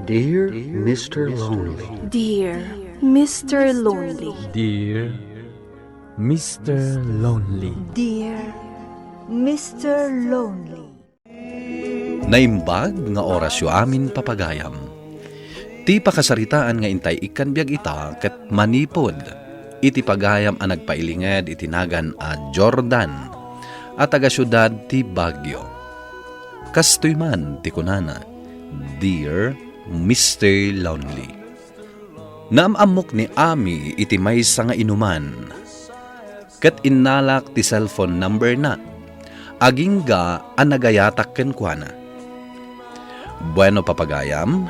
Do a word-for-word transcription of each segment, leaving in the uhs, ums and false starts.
Dear Mister Lonely. Dear Mister Lonely. Dear Mister Lonely. Dear Mister Lonely. Naimbag nga orasyo amin, papagayam. Ti pakasaritaan nga intay ikkan biag ita ket manipud iti pagayam a nagpailinged iti nagan a Jordan a taga-siudad ti Baguio. Kastoy man ti kunana, "Dear Mister Lonely." Naam-ammok ni Ami iti maysa nga inuman, ket innalak ti cellphone number na. Agingga a nagayatak kenkuana. Bueno, papagayam,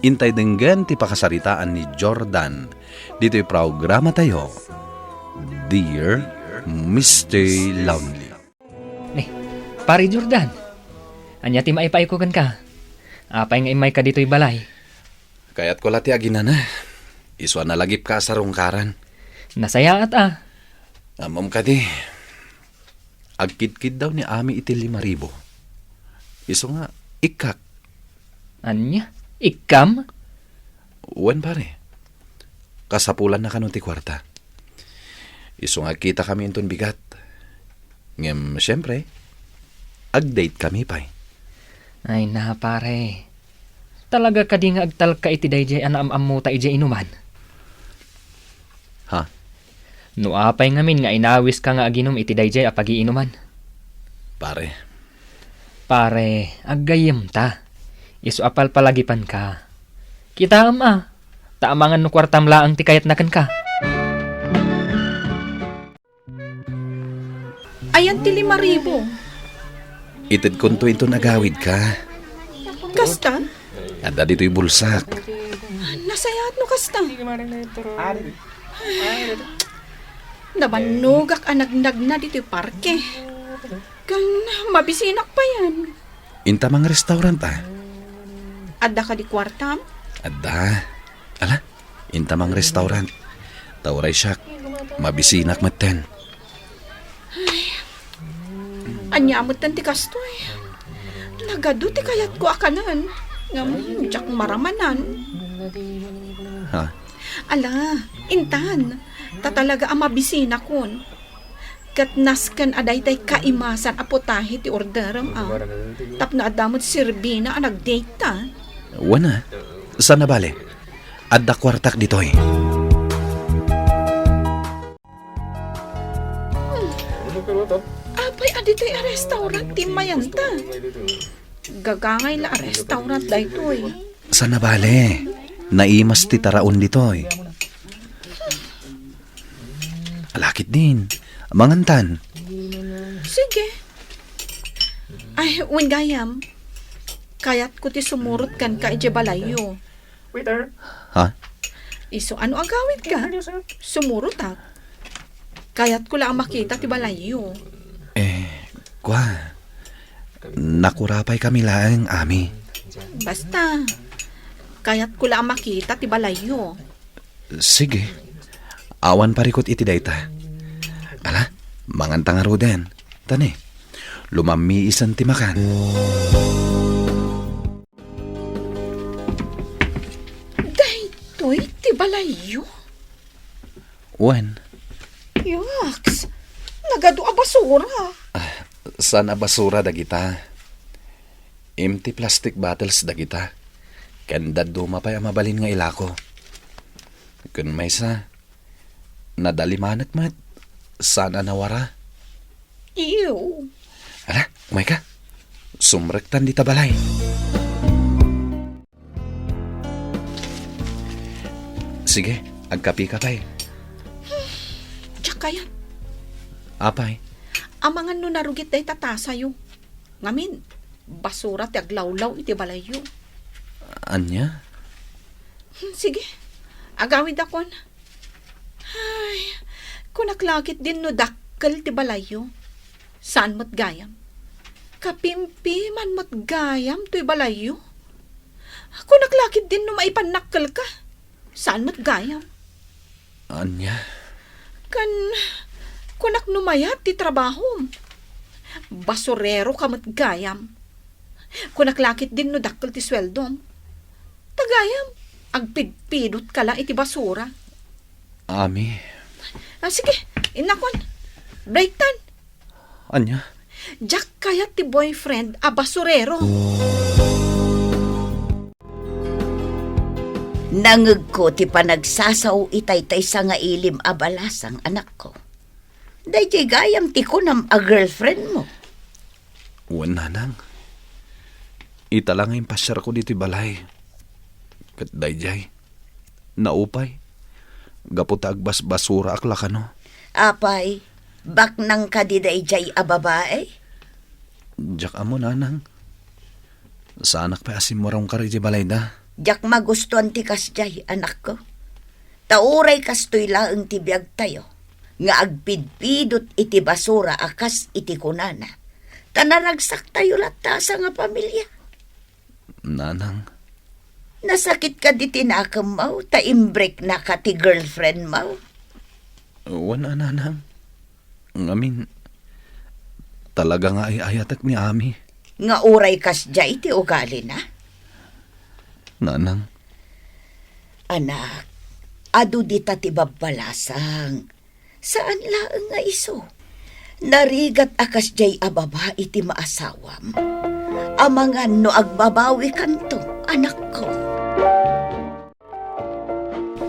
intay denggen ti pakasaritaan ni Jordan ditoy programatayo, Dear Mister Lonely. Ni, Pare Jordan, ania ti maipaayko kenka? Apay nga immayka ditoy balay? Kayatko la ti aginana. Isu a nalagipka a sarungkaran. Nasayaat a. Ammom kadi, agkidkiddaw ni Ami iti lima ribu. Isu nga, ikkak. Ania? Ikkam? Wen, pare. Kasapulanna kano ti kuarta. Isu nga agkitakami inton bigat. Ngem, siempre, ag-date kami pay. Ay na, pare. Talaga kadi nga agtalka iti daydiay a naam-ammota idiay inuman? Ha? No apay ngamin nga inawiska nga aginum iti daydiay a pagiinuman? Pare. Pare, aggayyemta. Isu a palpalagipanka. Kitaem a, ta amangan no kuartam laeng ti kayatna kenka. Ayan ti lima ribu. Itedkonto inton agawidka. Kasta? Adda ditoy bulsak. Nasayaat no kasta. Nabannogak a nagnagna ditoy parke. Ken mabisinak payen. Inta mangrestaurant a. Adda kadi kuartam? Adda. Ala, inta mangrestaurant. Ta uray siak, mabisinak metten. Ania metten ti kastoy? Nagadu ti kayatko a kanen, ngem diak maramanan. Ha? Ala, intan, ta talaga a mabisinakon. Ket nasken a daytay kaimasan a putahe ti orderem a. Tapno adda met serbina a nag-date ta. Wen a, saan a bale. Adda kuartak ditoy. Hmm. Apay a ditoy a restaurant ti mayanta? Gagangay la a restaurant daytoy. Saan a bale. Naimas ti taraon ditoy. Ala ketdin. Mangantan. Sige. Ay, wen gayam. Kayatko ti sumurot kenka idiay balayyo. Waiter. Ha? Isu a no agawidka? Waiter, sir. Sumurotak. Kayatko la a makita ti balayyo. Eh, kua. Nakurapay kami laeng, Ami. Basta, kayatko la a makita ti balayyo. Sige. Awan parikut iti dayta. Ala, manganta ngaruden. Tani, lumammiisen ti makan. Daytoy ti balayyo? Wen. Yaks, nagadu a basura. Ah, saan a basura dagita? Empty plastic bottles dagita. Ken dadduma pay a mabalin nga ilako. Ken maysa, nadalimanek met. Saan a nawara. Ew. Ala, umayka. Sumrektan dita balay. Sige, agkapika pay. Diak kayat. Apay? Amangan no narugit dayta tasayo. Ngamin, basura ti aglawlaw iti balayyo. Ania? Hmm, sige, agawidakon. Ay, kunak la ketdin no dakkel ti balayyo. Saan met gayam? Kapimpiman met gayam toy balayyo. Kunak la ketdin no maipannakkelka. Saan met gayam? Ania? Ken, kunak no mayat ti trabahom. Basureroka met gayam. Kunak la ketdin no dakkel ti sueldom. Ta gayam, agpidpidotka la iti basura. Ami. Ah, sige, innakon. Breaktan. Ania? Diak kayat ti boyfriend a basurero. Nangegko ti panagsasao itay taysa nga ilim a balasang, anakko. Daydiay gayam ti kunam a girlfriend mo. Wen, nanang. Ita la nga impasiarko ditoy balay. Ket daydiay, naupay. Gapu ta agbasbasuraak la kano. Apay, baknang kadi daydiay a babae? Diak ammo, nanang. Saanak pay a simmurongkar idiay balayda. Diak magustuan ti kasdiay, anakko. Ta uray kastoy laeng ti biagtayo, nga agpidpidot iti basura a kas iti kunana. Ta naragsaktayo latta a sangapamilia. Nanang. Nasakit kadi ti nakemmo ta imbreaknaka ti girlfriend mo? Wen a, nanang. Ngamin, talaga nga ay-ayatek ni Ami. Nga uray kasdiay ti ugalina? Nanang. Anak, adu dita ti babbalasang. Saan laeng nga isu. Narigat a kasdiay a babai ti maasawam. Amangan no agbabawikanto, anakko.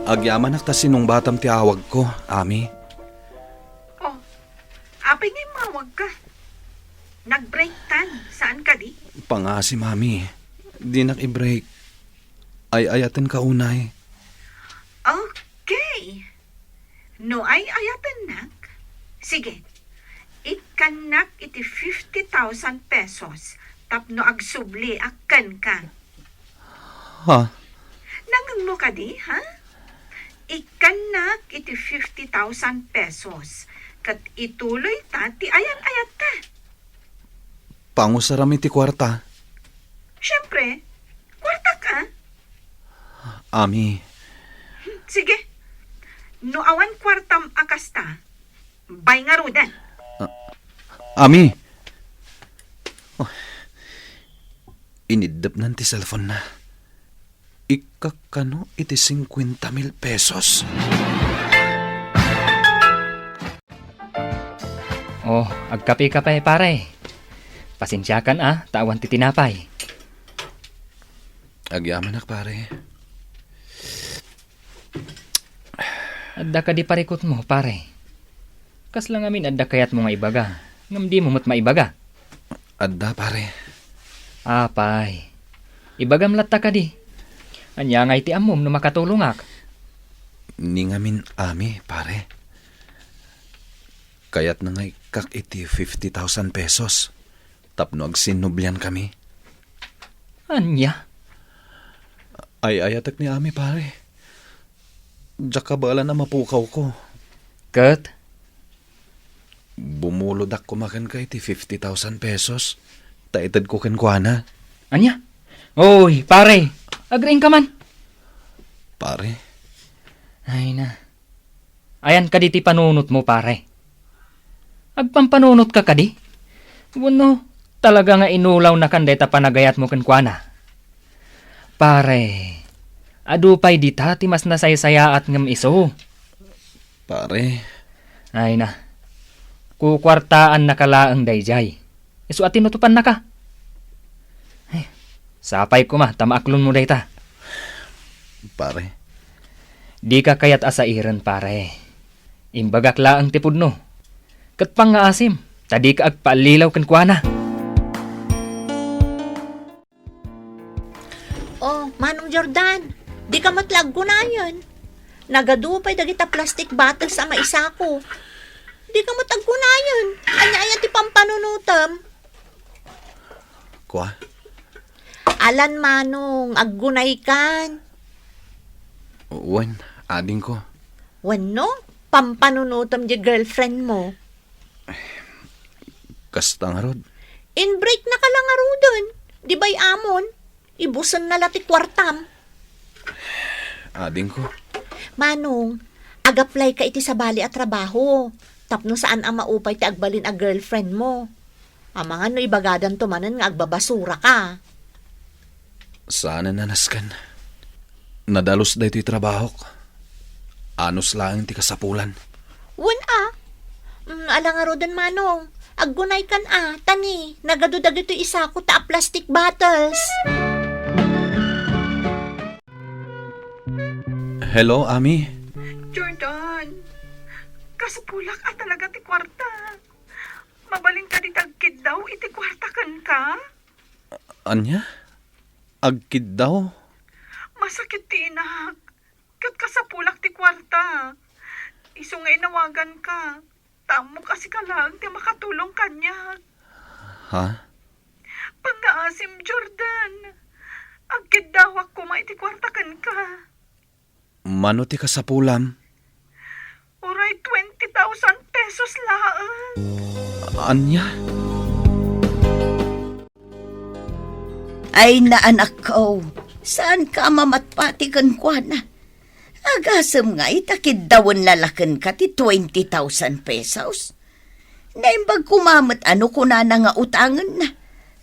Agyamanak ta sinungbatam ti awagko, Ami. Oh, apay nga immawagka? Nag-breaktan, saan kadi? Pangasim, Ami. Dinak i-break. Ay-ayatenka unay. Okay. No ay-ayatennak, sige, ikkannak iti fifty thousand pesos tapno agsubliak kenka. Ha? Nangngegmo kadi, ha? Ikkannak iti fifty thousand pesos, ket ituloyta ti ayan-ayatta. Pangusaram iti kuarta? Siempre, kuartak a. Ami. Sige. No awan kuartam a kasta, bay ngaruden. Ah, Ami! Oh. Iniddepnan ti cellphone-na. Ikkakkano iti cincuenta mil pesos? Oh, agkape ka pay, pare. Pasensiakan a, ta awan ti tinapay. Agyamanak, pare. Adda kadi parikutmo, pare? Kasla ngamin adda kayatmo nga ibaga, ngem dimo met maibaga? Adda, pare. Apay. Ibagam latta kadi. Ania ngay ti ammom no makatulongak? Ni ngamin, Ami, pare. Kayatna nga ikkak iti fifty thousand pesos tapno agsinnubliankami. Ania? Ay-ayatek ni Ami, pare. Diak kabaelan a mapukawko. Ket? Bumulodak koma kenka iti fifty thousand pesos ta itedko kenkuana. Ania? Oy, pare, agriingka man. Pare. Ay na. Ayan kadi ti panunotmo, pare. Agpampanunotka kadi? Wenno, talaga nga inulawnakan dayta panagayatmo kenkuana? Pare, adu pay dita ti mas nasaysayaat ngem isu. Pare. Ay na. Kukuartaannaka laeng daydiay. Isu a tinutupannaka. Ay, sapay koma ta maaklonmo dayta. Pare. Dika kayat a sairen, pare. Imbagak laeng ti pudno. Ket pangngaasim, ta dika agpaallilaw kenkuana. Oh, Manong Jordan, dika met la aggunayen. Nagadu pay dagita plastic bottles a maisako. Dika met aggunayen. Ania aya ti pampanunotem? Kua? Alan, Manong, aggunaykan. Wen, adingko. Wenno, pampanunotem di girlfriend mo. Kasta ngarud? Inbreaknaka la ngaruden. Di bay-amon, ibusenna la ti kuartam. Adingko. Manong, ag-apply ka iti sabali a trabaho tapno saan a maupay ti agbalin a girlfriend mo. Amangan no ibagadanto manen nga agbabasura ka. Saanen a nasken. Nadalus daytoy trabahok. Anus laeng ti kasapulan. Wen a. Mm, ala ngaruden, Manong. Aggunaykan a, ta ni, nagadu dagitoy isako ta a plastic bottles. Hello, Ami. Jordan, kasapulak a talaga ti kuarta. Mabalinka dita agkiddaw iti kuarta kenka? Ania? Agkiddaw? Masakit ti inak. Ket kasapulak ti kuarta. Isu nga inawaganka. Ta ammok a sika laeng ti makatulong kaniak. Ha? Pangngaasim, Jordan. Agkiddawak koma iti kuarta kenka. Mano ti kasapulam? Uray twenty thousand pesos laeng. Ania? Ay, naanakko, saanka a mamatpati kenkuana. Agasem nga ita kiddawen lalakenka ti twenty thousand pesos. Naimbag koma met a no kunana nga utangenna,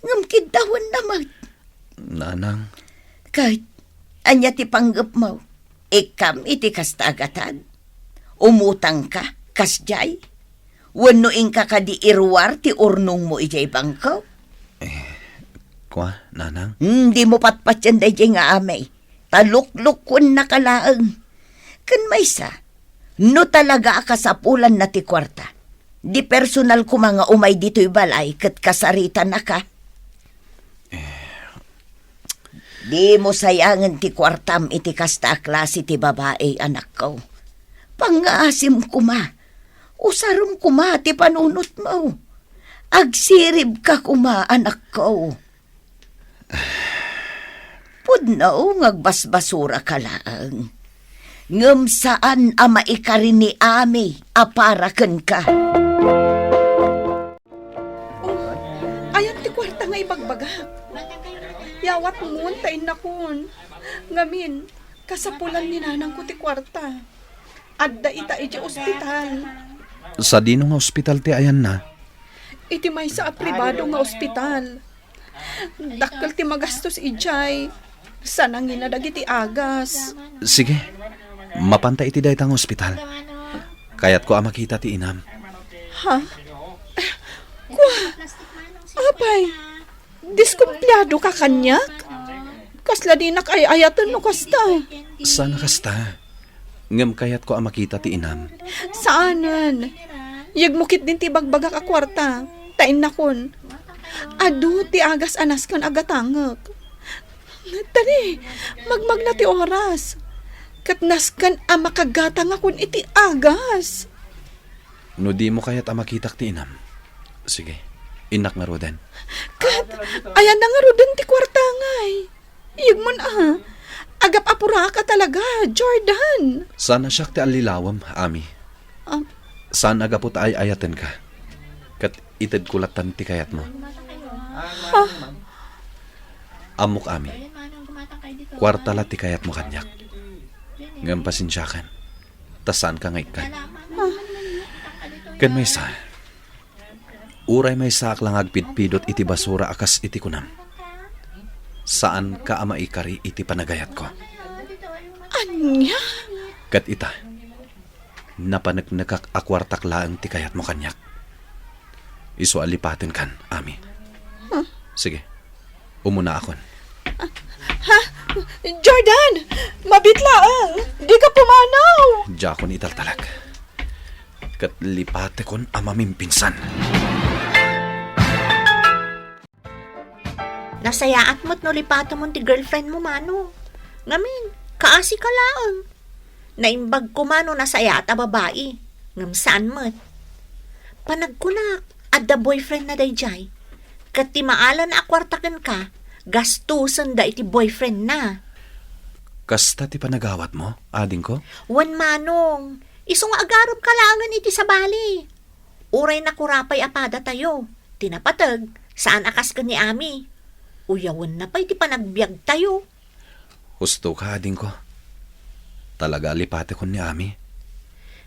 ngem kiddawenna met. Nanang. Ket, ania ti panggepmo? Ikkam iti kasta a gatad? Umutangka, kasdiay? Wenno inka kadi iruar ti urnongmo idiay bangko? Eh, kua, Nanang? Hmm, dimo patpatien daydiay nga amey. Ta luklukkuennaka laeng. Ken maysa, no talaga a kasapulanna ti kuarta, di personal koma nga umay ditoy balay ket kasaritanaka. Dimo sayangen ti kuartam iti kasta a klase ti babai, anakko. Pangngaasim koma. Usarem koma ti panunotmo. Agsiribka koma, anakko. Pudno nga agbasbasuraka laeng. Ngem saan a maikari ni Ami a para kenka. Oh, ayan ti kuarta nga ibagbagak. Yawatmon ta innakon. Ngamin, kasapulan ni nanangko ti kuarta. Adda ita idiay ospital. Sadino nga ospital ti ayanna? Iti maysa a pribado nga ospital. Dakkel ti magastos idiay. Sanangina dagiti agas. Sige. Mapanta iti dayta nga ospital. Kayatko a makita ti inam. Ha? Kua, apay, diskumpliado ka kaniak? Kasla dinak ay-ayaten no kasta. Saan a kasta? Ngem kayatko a makita ti inam. Saanen. Yegmo ketdin ti ibagbagak a kuarta. Ta innakon, adu ti agas a nasken a gatangek. Tani, magmagna ti oras. Ket nasken a makagatangakon iti agas. No dimo kayat a makitak ti inam, sige, innak ngaruden. Ket, ayanna ngaruden ti kuarta ngay. Yegmon a. Agap-apuraak a talaga, Jordan. Saan a siak ti allilawem, Ami. Ah. Saan a gapu ta ay-ayatenka. Ket itedko lattan ti kayatmo. Ha? Ammok, Ami. Kuarta la ti kayatmo kaniak. Ngem pasensiakan, ta saanka nga ikkan. Ah. Ken maysa, uray maysaak la nga agpidpidot iti basura a kas iti kunam, saanka a maikari iti panagayatko. Ania? Ket ita, napaneknekak a kuartak laeng ti kayatmo kaniak. Isu a lipatenkan, Ami. Huh? Sige, umunaakon. Ha? Jordan! Mabit laeng! Dika pumanaw! Diakon italtalek. Ket lipatekon a mamimpinsan. Nasayaat met no lipatemon ti girlfriend mo, Manong. Ngamin, kaasi ka laeng. Naimbag koma no nasayaat a babai, ngem saan met. Panagkunak, adda boyfriend na daydiay. Ket ti maala na a kuarta kenka, gastusen da iti boyfriend na. Kasta ti panagawat mo, adingko? Wen, Manong, isu nga agarem ka laengen iti sabali. Uray nakurapay a padatayo, ti napateg, saan a kas ken ni Ami. Uyawenna pay ti panagbiagtayo. Husto ka, adingko. Talaga a lipatekon ni Ami.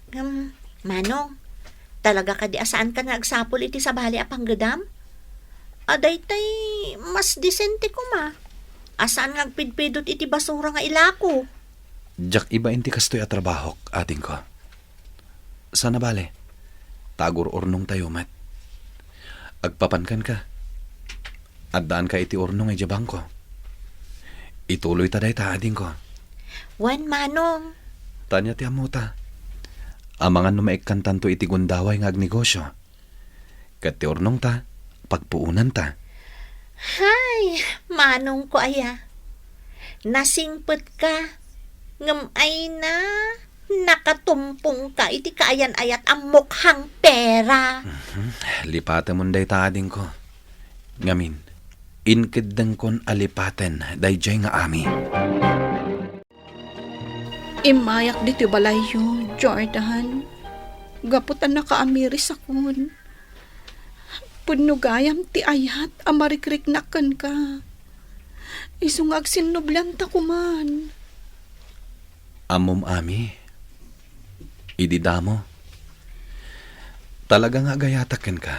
Ngem, Manong, talaga kadi a saanka nga agsapul iti sabali a panggedam? A daytay, mas disente koma. A saan nga agpidpidot iti basura nga ilako. Diak ibain ti kastoy a trabahok, adingko. Saan a bale, ta agur-urnongtayo met. Agpapan kenka. Addaanka iti urnong idiay bangko. Ituloyta dayta, adingko. Wen, Manong. Ania ti ammota? Amangan no maikkantanto iti gundaway nga agnegosio. Ket ti urnongta, pagpuonanta. Hay, Manongko aya. Nasingpetka, ngem ayna, nakatumpongka iti kaayan-ayat a mukhang pera. Mhm. Lipatemon dayta, adingko. Ngamin, inkeddengkon a lipaten daydiay nga ami. Immayak ditoy balayyo, Jordan, gapu ta nakaamirisakon. Pudno gayam ti ayat a marikriknak kenka. Isu nga agsinnublanta koman. Ammom, Ami, idi damo, talaga nga agayatak kenka.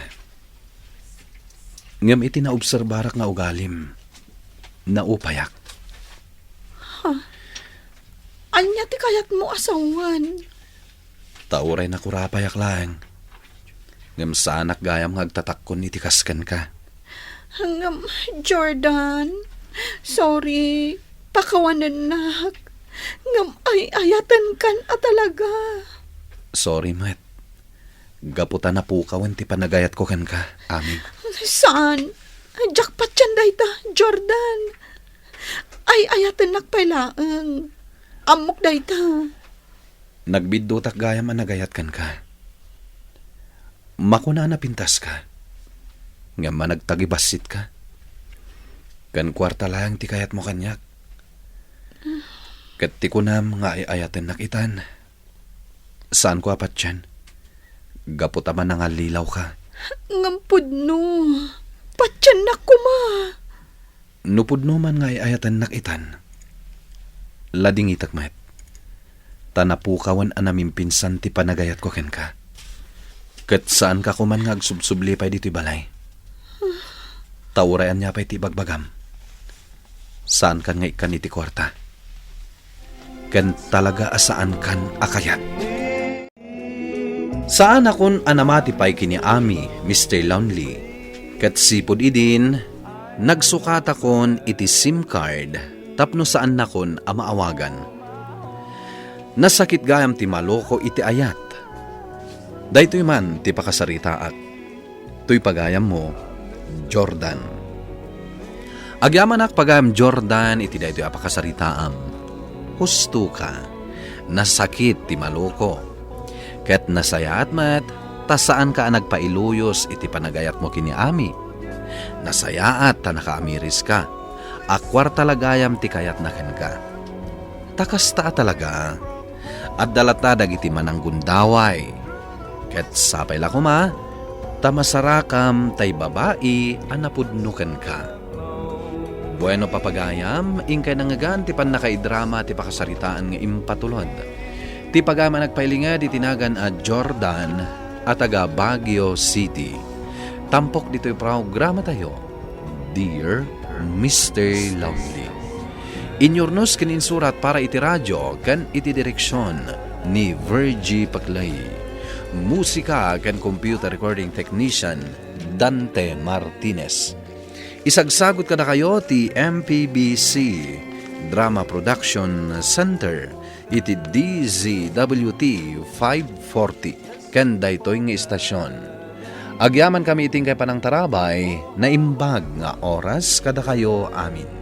Ngem iti naobserbarak nga ugalim, naupayak. Ha? Ania ti kayatmo a sawen? Ta uray nakurapayak laeng, ngem saanak gayam nga agtatakkon iti kas kenka. Ngem, Jordan, sorry, pakawanennak. Ngem ay-ayatenkan a talaga. Sorry met. Gapu ta napukawen ti panagayatko kenka, Ami. Saan? Diak patien dayta, Jordan. Ay-ayatennak pay laeng. Ammok dayta. Nagbiddutak gayam a nagayat kenka. Makuna a napintaska, ngem managtagibassitka. Ken kuarta laeng ti kayatmo kaniak. Ket ti kunam nga ay-ayatennak itan, saanko a patien, gapu ta manangallilawka. Ngem pudno, patiennak koma. No pudno man nga ay-ayatennak itan, ladingitek met, ta napukawen a namimpinsan ti panagayatko kenka. Ket saanka koman nga agsubsubli pay ditoy balay. Ta uray ania pay ti ibagbagam, saankan nga ikkan iti kuarta. Ken talaga a saankan a kayat. Saanakon a namati pay ken ni Ami, Mister Lonely, ket sipud idin, nagsukatakon iti sim card tapno saannakon a maawagan. Nasakit gayam ti maloko iti ayat. Daytoy man ti pakasaritaak. Toy pagayammo, Jordan. Agyamanak, pagayam Jordan, iti daytoy a pakasaritaam. Husto ka. Nasakit ti maloko. Ket nasayaat met, ta saanka a nagpailuyos iti panagayatmo ken ni Ami. Nasayaat ta nakaamiriska. A kuarta la gayam ti kayatna kenka. Ta kasta a talaga, adda latta dagiti mananggundaway. Ket sapay la koma, ta masarakam tay babai a napudno kenka. Bueno, papagayam, inkay nangngegan ti pannakaidrama ti pakasaritaan nga impatulod. Ti pagayam a nagpailinged iti nagan a Jordan a taga Baguio City. Tampok ditoy programatayo, Dear Mister Lonely. Inyurnos ken insurat para iti radio ken iti direksion ni Virgie Paclay. Musika ken computer recording technician, Dante Martinez. Isagsagut kadakayo ti M P B C Drama Production Center iti D Z W T five forty ken daytoy nga istasion. Agyamankami iti inkay panangtarabay, naimbag nga oras kadakayo amin.